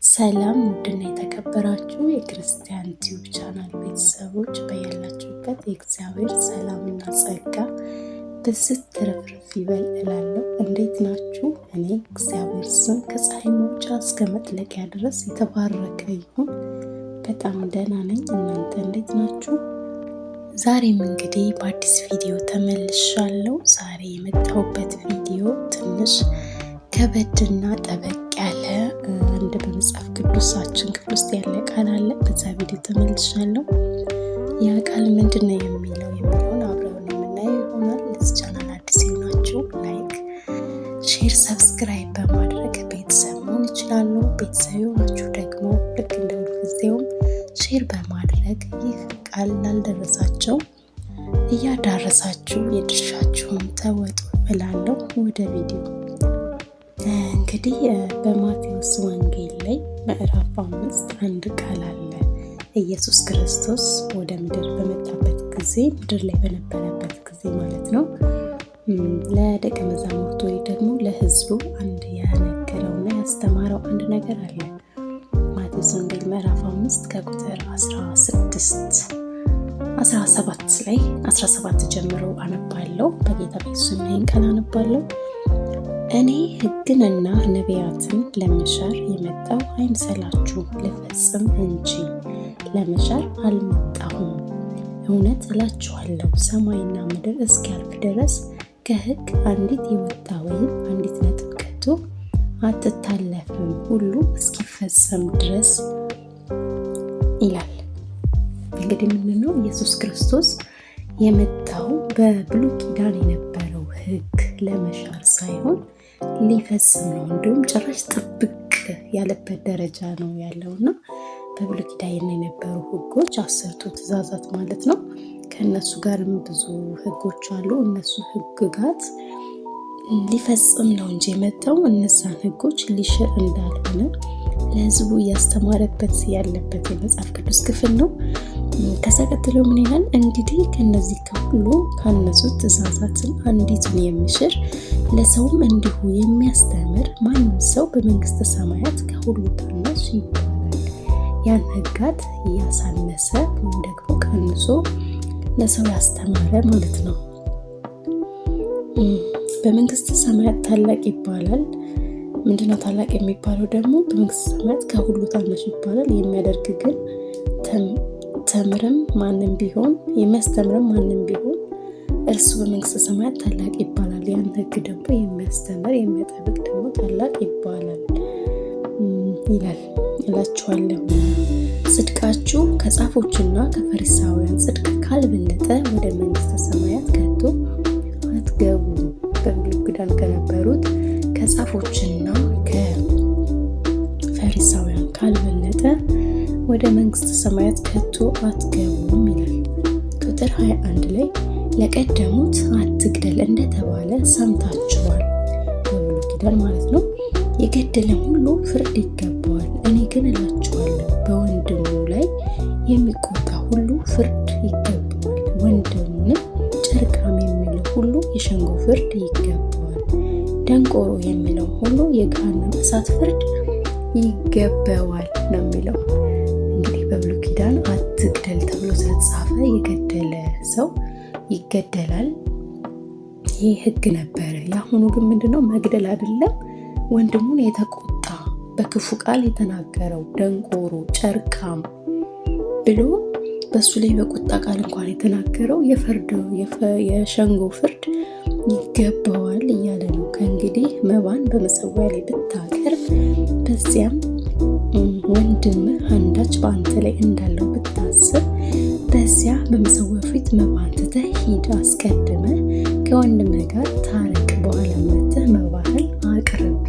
ሰላም ውድና የተከበራችሁ የክርስቲያን ቲዩብ ቻናል ቤተሰቦች፣ በያላችሁበት የእግዚአብሔር ሰላምና ጸጋ ብዝት ትርፍርፍ ይበል እላለሁ። እንዴት ናችሁ? እኔ እግዚአብሔር ስም ከፀሐይ መውጫ እስከ መጥለቂያ ድረስ የተባረከ ይሁን። በጣም ደህና ነኝ። እናንተ እንዴት ናችሁ? ዛሬም እንግዲህ በአዲስ ቪዲዮ ተመልሻለሁ። ዛሬ የመጣሁበት ቪዲዮ ትንሽ ከበድና ጠበቅ ያለ አንድ በመጽሐፍ ቅዱሳችን ክፍል ውስጥ ያለ ቃል አለ። በዛ ቪዲዮ ተመልሻለሁ። ያ ቃል ምንድን ነው የሚለውን አብረውን የምናየው ይሆናል። ለዚህ ቻናል አዲስ የሆናችሁ like፣ share፣ subscribe በማድረግ ቤተሰብ መሆን ይችላሉ። ቤተሰብ የሆናችሁ ደግሞ ልክ እንደ ሁልጊዜውም share በማድረግ ይህ ቃል ላልደረሳቸው እያዳረሳችሁ የድርሻችሁን ተወጡ እላለሁ። ወደ ቪዲዮ እንግዲህ በማቴዎስ ወንጌል ላይ ምዕራፍ 5 አንድ ቃል አለ። ኢየሱስ ክርስቶስ ወደ ምድር በመጣበት ጊዜ፣ ምድር ላይ በነበረበት ጊዜ ማለት ነው፣ ለደቀ መዛሙርቱ ወይ ደግሞ ለሕዝቡ አንድ ያነገረውና ያስተማረው አንድ ነገር አለ። ማቴዎስ ወንጌል ምዕራፍ 5 ከቁጥር 16 17 ላይ 17 ጀምሮ አነባለሁ። በጌታ በኢየሱስ ስም ይህን ቃል አነባለሁ። እኔ ሕግንና ነቢያትን ለመሻር የመጣሁ አይምሰላችሁ፣ ልፈጽም እንጂ ለመሻር አልመጣሁም። እውነት እላችኋለሁ፣ ሰማይና ምድር እስኪያልፍ ድረስ ከሕግ አንዲት የወጣ ወይም አንዲት ነጥብ ከቶ አትታለፍም፣ ሁሉ እስኪፈጸም ድረስ ይላል። እንግዲህ ምንድነው ኢየሱስ ክርስቶስ የመጣው በብሉይ ኪዳን የነበረው ሕግ ለመሻር ሳይሆን ሊፈጽም ነው። እንዲሁም ጭራሽ ጥብቅ ያለበት ደረጃ ነው ያለውና በብሉይ ኪዳን የነበሩ ሕጎች 10ቱ ትእዛዛት ማለት ነው። ከእነሱ ጋርም ብዙ ሕጎች አሉ። እነሱ ሕግጋት ሊፈጽም ነው እንጂ የመጣው እነዛን ሕጎች ሊሽር እንዳልሆነ ለሕዝቡ እያስተማረበት ያለበት የመጽሐፍ ቅዱስ ክፍል ነው። ከዛ ቀጥሎ ምን ይላል? እንግዲህ ከነዚህ ከሁሉ ካነሱት ትእዛዛትን አንዲቱን የሚሽር ለሰውም እንዲሁ የሚያስተምር ማንም ሰው በመንግስተ ሰማያት ከሁሉ ታናሽ ይባላል። ያን ሕጋት እያሳነሰ ወይም ደግሞ ቀንሶ ለሰው ያስተማረ ማለት ነው። በመንግስተ ሰማያት ታላቅ ይባላል። ምንድነው ታላቅ የሚባለው? ደግሞ በመንግስተ ሰማያት ከሁሉ ታናሽ ይባላል። የሚያደርግ ግን ተምርም ማንም ቢሆን የሚያስተምርም ማንም ቢሆን እርሱ በመንግስተ ሰማያት ታላቅ ይባላል። ያን ሕግ ደግሞ የሚያስተምር የሚያጠብቅ ደግሞ ታላቅ ይባላል ይላል። እላችኋለሁ ጽድቃችሁ ከጻፎችና ከፈሪሳውያን ጽድቅ ካልበለጠ ወደ መንግስተ ሰማያት ከቶ አትገቡም። በብሉይ ኪዳን ከነበሩት ከጻፎችና ከፈሪሳውያን ካልበለጠ ወደ መንግስተ ሰማያት ከቶ አትገቡም ይላል። ቁጥር 21 ላይ ለቀደሙት አትግደል እንደተባለ ሰምታችኋል። በብሉይ ኪዳን ማለት ነው። የገደለም ሁሉ ፍርድ ይገባዋል። እኔ ግን እላችኋለሁ በወንድሙ ላይ የሚቆጣ ሁሉ ፍርድ ይገባዋል። ወንድሙንም ጨርቃም የሚለው ሁሉ የሸንጎ ፍርድ ይገባዋል። ደንቆሮ የሚለው ሁሉ የገሃነም እሳት ፍርድ ይገባዋል ነው የሚለው። እንግዲህ በብሉይ ኪዳን አትግደል ተብሎ ስለተጻፈ የገደለ ሰው ይገደላል። ይህ ሕግ ነበረ። የአሁኑ ግን ምንድነው? መግደል አይደለም፣ ወንድሙን የተቆጣ በክፉ ቃል የተናገረው ደንቆሮ፣ ጨርቃም ብሎ በሱ ላይ በቁጣ ቃል እንኳን የተናገረው የሸንጎ ፍርድ ይገባዋል እያለ ነው። ከእንግዲህ መባን በመሰዊያ ላይ ብታቀርብ በዚያም ወንድምህ አንዳች በአንተ ላይ እንዳለው ብታስብ በዚያ በመሰዊያው ፊት መባን ትተህ ሂድ። አስቀድመህ ከወንድምህ ጋር ታረቅ፣ በኋላ መጥተህ መባህን አቅርብ።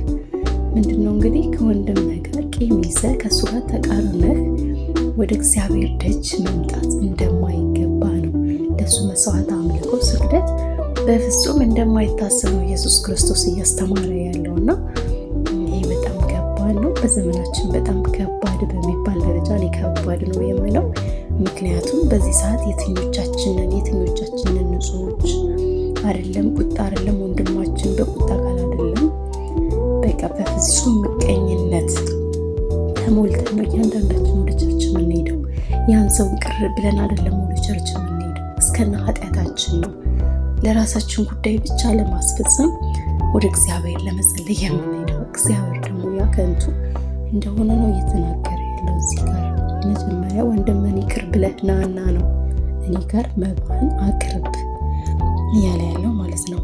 ምንድነው እንግዲህ ከወንድምህ ጋር ቂም ይዘህ ከእሱ ጋር ተቃርነህ ወደ እግዚአብሔር ደጅ መምጣት እንደማይገባ ነው። ለእሱ መስዋዕት፣ አምልኮ፣ ስግደት በፍጹም እንደማይታሰብ ነው ኢየሱስ ክርስቶስ እያስተማረ ያለውና ይሄ በጣም ከባድ ነው። በዘመናችን በጣም ከባድ በሚባል ደረጃ ላይ ምክንያቱም በዚህ ሰዓት የትኞቻችንን ንጹሖች አይደለም፣ ቁጣ አይደለም፣ ወንድማችን በቁጣ ቃል አይደለም፣ በቃ በፍጹም ምቀኝነት ተሞልተን ነው እያንዳንዳችን ወደ church የምንሄደው። ያን ሰው ቅር ብለን አይደለም ወደ church የምንሄደው፣ እስከነ ኃጢአታችን ነው ለራሳችን ጉዳይ ብቻ ለማስፈጸም ወደ እግዚአብሔር ለመጸለይ የምንሄደው። እግዚአብሔር ደግሞ ያ ከንቱ እንደሆነ ነው እየተናገረ ያለው እዚህ ጋር። መጀመሪያ ወንድምህን ይቅር ብለህ ናና ነው እኔ ጋር መባህን አቅርብ እያለ ያለው ማለት ነው።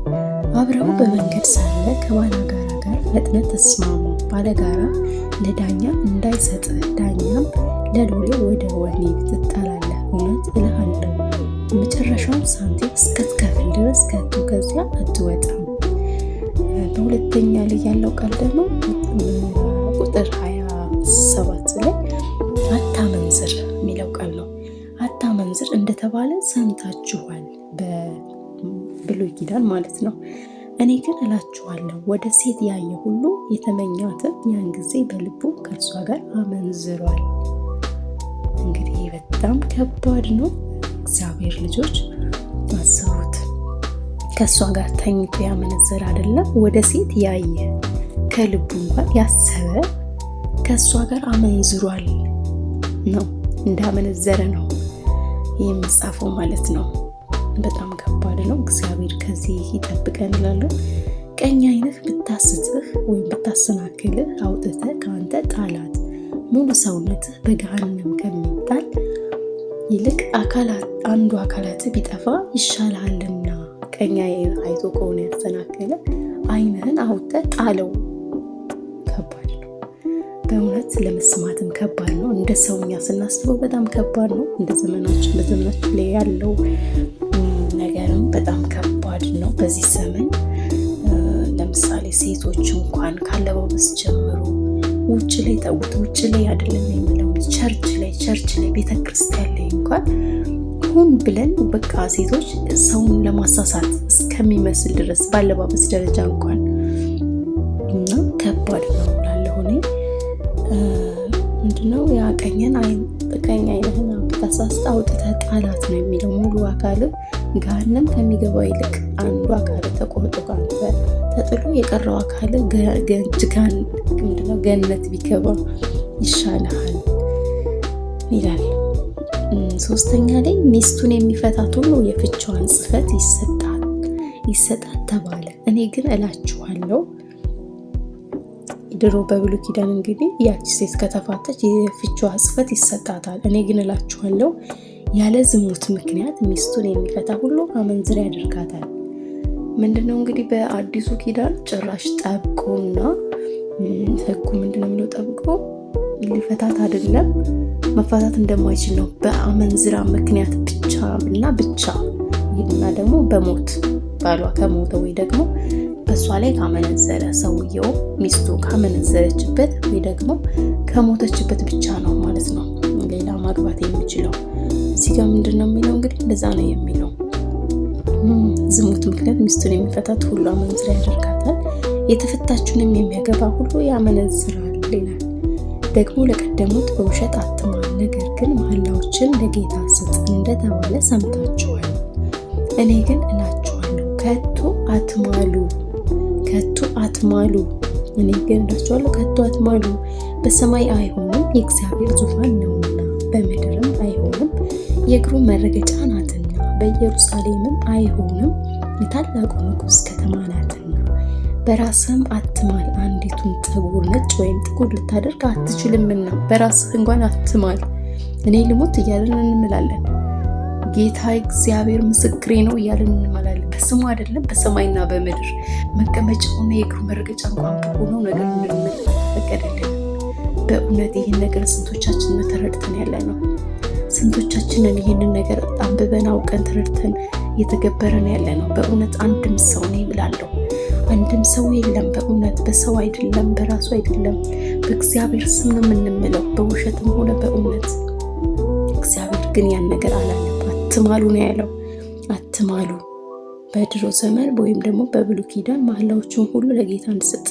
አብረው በመንገድ ሳለ ከባላጋራ ጋር ፈጥነህ ተስማሙ። ባለጋራ ለዳኛ እንዳይሰጥህ፣ ዳኛም ለሎሌ ወደ ወህኒ ትጣላለህ። እውነት እልሃለሁ የመጨረሻውን ሳንቲም እስክትከፍል ድረስ ከቶ ከዚያ አትወጣም። በሁለተኛ ላይ ያለው ቃል ደግሞ ቁጥር 27 ላይ አታመንዝር የሚለው ቃል ነው። አታመንዝር እንደተባለ ሰምታችኋል፣ በብሉይ ኪዳን ማለት ነው። እኔ ግን እላችኋለሁ ወደ ሴት ያየ ሁሉ የተመኛትን ያን ጊዜ በልቡ ከእርሷ ጋር አመንዝሯል። እንግዲህ በጣም ከባድ ነው። እግዚአብሔር ልጆች አስቡት። ከእሷ ጋር ተኝቶ ያመነዘረ አይደለም፣ ወደ ሴት ያየ ከልቡ እንኳን ያሰበ ከእሷ ጋር አመንዝሯል ነው፣ እንዳመነዘረ ነው የሚጻፈው ማለት ነው። በጣም ከባድ ነው። እግዚአብሔር ከዚህ ይጠብቀን እላለሁ። ቀኝ ዓይንህ ብታስትህ ወይም ብታሰናክልህ አውጥተህ ከአንተ ጣላት። ሙሉ ሰውነትህ በገሃነም ከሚጣል ይልቅ አንዱ አካላትህ ቢጠፋ ይሻልሃልና። ቀኝ ዓይንህ አይቶ ከሆነ ያሰናከለ ዓይንህን አውጥተህ ጣለው። ከባድ ነው በእውነት ለመስማትም ከባድ ነው። እንደ ሰውኛ ስናስበው በጣም ከባድ ነው። እንደ ዘመናችን በዘመናችን ላይ ያለው ነገርም በጣም ከባድ ነው። በዚህ ዘመን ለምሳሌ ሴቶች እንኳን ካለባበስ ጀምሮ ውጭ ላይ ተውት፣ ውጭ ላይ አይደለም የምለው church ላይ ቤተክርስቲያን ላይ እንኳን ሆን ብለን በቃ ሴቶች ሰውን ለማሳሳት እስከሚመስል ድረስ ባለባበስ ደረጃ እንኳን እና ከባድ ነው እላለሁ እኔ። ምንድነው ያ ቀኝን ቀኝ ዓይንህን ብታሳስት አውጥተህ ጣላት ነው የሚለው። ሙሉ አካል ገሃነም ከሚገባው ይልቅ አንዱ አካል ተቆርጦ ከአንተ ተጥሎ የቀረው አካል ምንድነው ገነት ቢገባ ይሻልሃል ይላል። ሶስተኛ ላይ ሚስቱን የሚፈታት ሁሉ የፍቿን ጽሕፈት ይሰጣት ተባለ። እኔ ግን እላችኋለሁ ድሮ በብሉይ ኪዳን እንግዲህ ያቺ ሴት ከተፋተች የፍቿ ጽሕፈት ይሰጣታል። እኔ ግን እላችኋለሁ ያለ ዝሙት ምክንያት ሚስቱን የሚፈታ ሁሉ አመንዝራ ያደርጋታል። ምንድነው እንግዲህ በአዲሱ ኪዳን ጭራሽ ጠብቆና ሕጉ ምንድነው የሚለው ጠብቆ ሊፈታት አይደለም መፋታት እንደማይችል ነው። በአመንዝራ ምክንያት ብቻ እና ብቻ ይልና ደግሞ በሞት ባሏ ከሞተ ወይ ደግሞ በእሷ ላይ ካመነዘረ ሰውየው ሚስቱ ካመነዘረችበት ወይ ደግሞ ከሞተችበት ብቻ ነው ማለት ነው ሌላ ማግባት የሚችለው። እዚህ ጋር ምንድን ነው የሚለው እንግዲህ እንደዛ ነው የሚለው። ዝሙት ምክንያት ሚስቱን የሚፈታት ሁሉ አመንዝራ ያደርጋታል፣ የተፈታችሁንም የሚያገባ ሁሉ ያመነዝራል ይላል። ደግሞ ለቀደሙት በውሸት አትማል፣ ነገር ግን መሐላዎችን ለጌታ ስጥ እንደተባለ ሰምታችኋል። እኔ ግን እላችኋለሁ ከቶ አትማሉ፣ ከቶ አትማሉ። እኔ ግን እላችኋለሁ ከቶ አትማሉ። በሰማይ አይሆንም የእግዚአብሔር ዙፋን ነውና፣ በምድርም አይሆንም የእግሩ መረገጫ ናትና፣ በኢየሩሳሌምም አይሆንም የታላቁ ንጉሥ ከተማ ናትና። በራስህም አትማል፣ አንዲቱን ጠጉር ነጭ ወይም ጥቁር ልታደርግ አትችልምና በራስህ እንኳን አትማል። እኔ ልሞት እያለን እንምላለን። ጌታ እግዚአብሔር ምስክሬ ነው እያለን እንምላለን። በስሙ አይደለም በሰማይና በምድር መቀመጫውና የእግሩ መረገጫ እንኳን በሆነው ነገር እንድንምል ፈቀደልን። በእውነት ይህን ነገር ስንቶቻችንን ተረድተን ያለ ነው? ስንቶቻችንን ይህንን ነገር አንብበን አውቀን ተረድተን እየተገበረን ያለ ነው? በእውነት አንድም ሰው ነው እላለሁ፣ አንድም ሰው የለም። በእውነት በሰው አይደለም፣ በራሱ አይደለም፣ በእግዚአብሔር ስም ነው የምንምለው፣ በውሸትም ሆነ በእውነት። እግዚአብሔር ግን ያን ነገር አላለም። አትማሉ ነው ያለው። አትማሉ። በድሮ ዘመን ወይም ደግሞ በብሉይ ኪዳን መሐላዎችን ሁሉ ለጌታ እንድሰጥ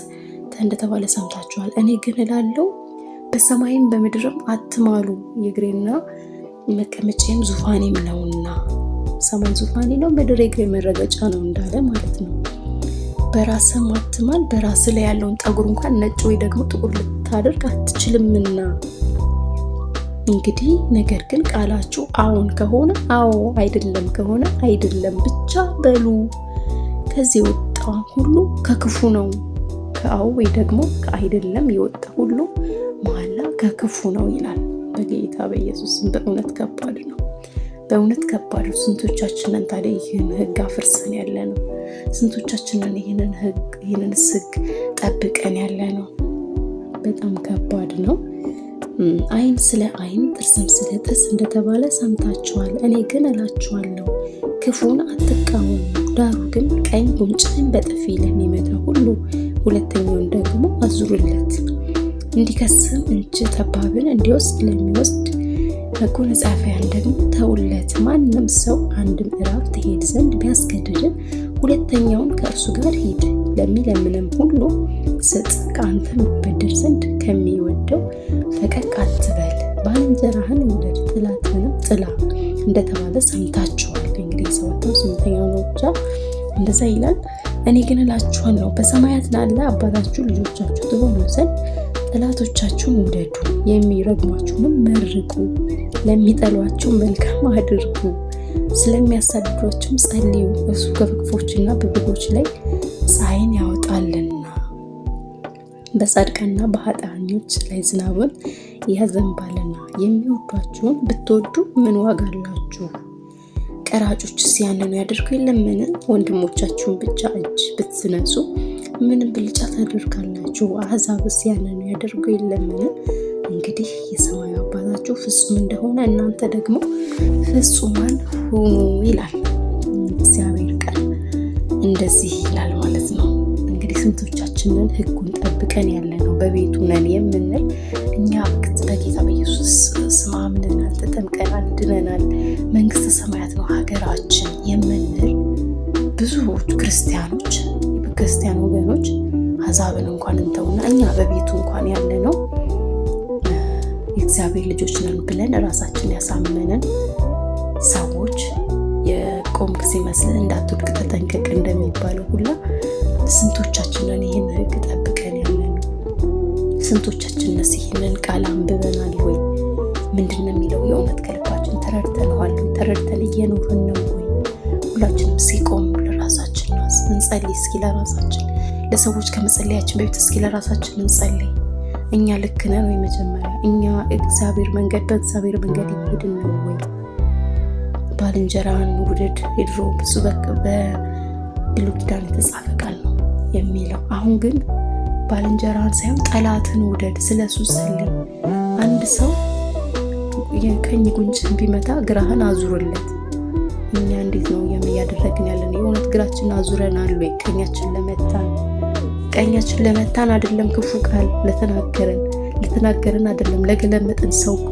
እንደተባለ ሰምታችኋል። እኔ ግን እላለሁ በሰማይም በምድርም አትማሉ። የእግሬና መቀመጫዬም ዙፋኔም ነውና፣ ሰማይ ዙፋኔ ነው፣ ምድር የእግሬ መረገጫ ነው እንዳለ ማለት ነው። በራስህም አትማል፣ በራስህ ላይ ያለውን ጠጉር እንኳን ነጭ ወይ ደግሞ ጥቁር ልታደርግ አትችልምና። እንግዲህ ነገር ግን ቃላችሁ አዎን ከሆነ አዎ፣ አይደለም ከሆነ አይደለም ብቻ በሉ። ከዚህ የወጣ ሁሉ ከክፉ ነው። ከአዎ ወይ ደግሞ ከአይደለም የወጣ ሁሉ መሐላ ከክፉ ነው ይላል። በጌታ በኢየሱስም በእውነት ከባድ ነው። በእውነት ከባድ ነው። ስንቶቻችንን ታዲያ ይህን ሕግ አፍርሰን ያለ ነው? ስንቶቻችንን ይህንን ሕግ ይህንን ሕግ ጠብቀን ያለ ነው? በጣም ከባድ ነው። ዓይን ስለ ዓይን ጥርስም ስለ ጥርስ እንደተባለ ሰምታችኋል። እኔ ግን እላችኋለሁ ክፉን አትቃወሙ። ዳሩ ግን ቀኝ ጉንጭህን በጥፊ ለሚመታ ሁሉ ሁለተኛውን ደግሞ አዙርለት። እንዲከስም እንጂ ጠባብን እንዲወስድ ለሚወስድ መጎናጸፊያን ደግሞ ተውለት። ማንም ሰው አንድ ምዕራፍ ትሄድ ዘንድ ቢያስገድድህ ሁለተኛውን ከእርሱ ጋር ሂድ። ለሚለምንም ሁሉ ስጥ፣ ከአንተም ይበደር ዘንድ ከሚወደው ፈቀቅ አትበል። ባልንጀራህን ውደድ፣ ጠላትህንም ጥላ እንደተባለ ሰምታችኋል። እንግዲህ ሰባተኛው ስምንተኛው ነው ብቻ እንደዛ ይላል። እኔ ግን እላችኋለሁ በሰማያት ላለ አባታችሁ ልጆቻችሁ ትሆኑ ዘንድ ጠላቶቻችሁን ውደዱ፣ የሚረግሟችሁንም መርቁ፣ ለሚጠሏችሁ መልካም አድርጉ፣ ስለሚያሳድዷችሁም ጸልዩ። እርሱ በክፉዎችና በበጎች ላይ ፀሐይን ያወጣልና በጻድቃንና በኃጥአኞች ላይ ዝናቡን ያዘንባልና። የሚወዷችሁን ብትወዱ ምን ዋጋ አላችሁ? ቀራጮችስ ያንኑ ያደርጉ የለምን? ወንድሞቻችሁን ብቻ እጅ ብትነሱ ምን ብልጫ ታደርጋላችሁ? አሕዛብስ ያንኑ ያደርጉ የለምን? እንግዲህ የሰማዩ አባታችሁ ፍጹም እንደሆነ እናንተ ደግሞ ፍጹማን ሁኑ ይላል እግዚአብሔር ቃል። እንደዚህ ይላል ማለት ነው። እንግዲህ ስንቶቻችንን ሕጉን ጠብቀን ያለ ነው በቤቱ ነን የምንል እኛ በጌታ በኢየሱስ ስም አምነናል፣ ተጠምቀናል፣ ድነናል፣ መንግስተ ሰማያት ነው ሀገራችን የምንል ብዙዎቹ ክርስቲያኖች፣ ክርስቲያን ወገኖች አሕዛብን እንኳን እንተውና እኛ በቤቱ እንኳን ያለ ነው የእግዚአብሔር ልጆች ነን ብለን ራሳችን ያሳመንን ሰዎች የቆምክ ሲመስል እንዳትወድቅ ተጠንቀቅ እንደሚባለው ሁላ ስንቶቻችንን ይህን ሕግ ጠብቀን ያለ ነው? ስንቶቻችንስ ይህንን ቃል አንብበናል ወይ? ምንድን ነው የሚለው? የእውነት ከልባችን ተረድተነዋል ወይ? ተረድተን እየኖርን ነው ወይ? ሁላችንም ሲቆም ለራሳችን እንጸልይ እስኪ። ለራሳችን ለሰዎች ከመጸለያችን በፊት እስኪ ለራሳችን እንጸልይ። እኛ ልክ ነን ወይ? መጀመሪያ እኛ እግዚአብሔር መንገድ በእግዚአብሔር መንገድ እየሄድን ነው ወይ? ባልንጀራን ውደድ የድሮ ብዙ በብሉይ ኪዳን የተጻፈ ቃል ነው የሚለው። አሁን ግን ባልንጀራን ሳይሆን ጠላትን ውደድ፣ ስለሱ ጸልይ። አንድ ሰው የቀኝ ጉንጭን ቢመታ ግራህን አዙርለት። እኛ እንዴት ነው እያደረግን ያለን? የእውነት ግራችን አዙረናል ወይ? ቀኛችን ለመታን ቀኛችን ለመታን አይደለም፣ ክፉ ቃል ለተናገረን አይደለም፣ ለገለመጠን ሰው እኮ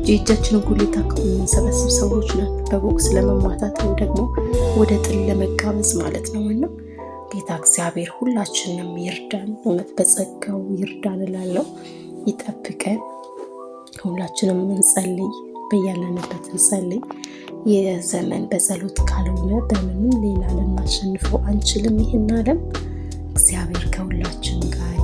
የእጃችንን ጉሌታ የምንሰበስብ ሰዎች ነን። በቦክስ ለመማታት ወይ ደግሞ ወደ ጥል ለመጋበዝ ማለት ነው። እና ጌታ እግዚአብሔር ሁላችንም ይርዳን፣ እውነት በጸጋው ይርዳን እላለሁ። ይጠብቀን። ሁላችንም እንጸልይ፣ በያለንበት እንጸልይ። የዘመን በጸሎት ካልሆነ በምንም ሌላ ልናሸንፈው አንችልም ይህን ዓለም። እግዚአብሔር ከሁላችን ጋር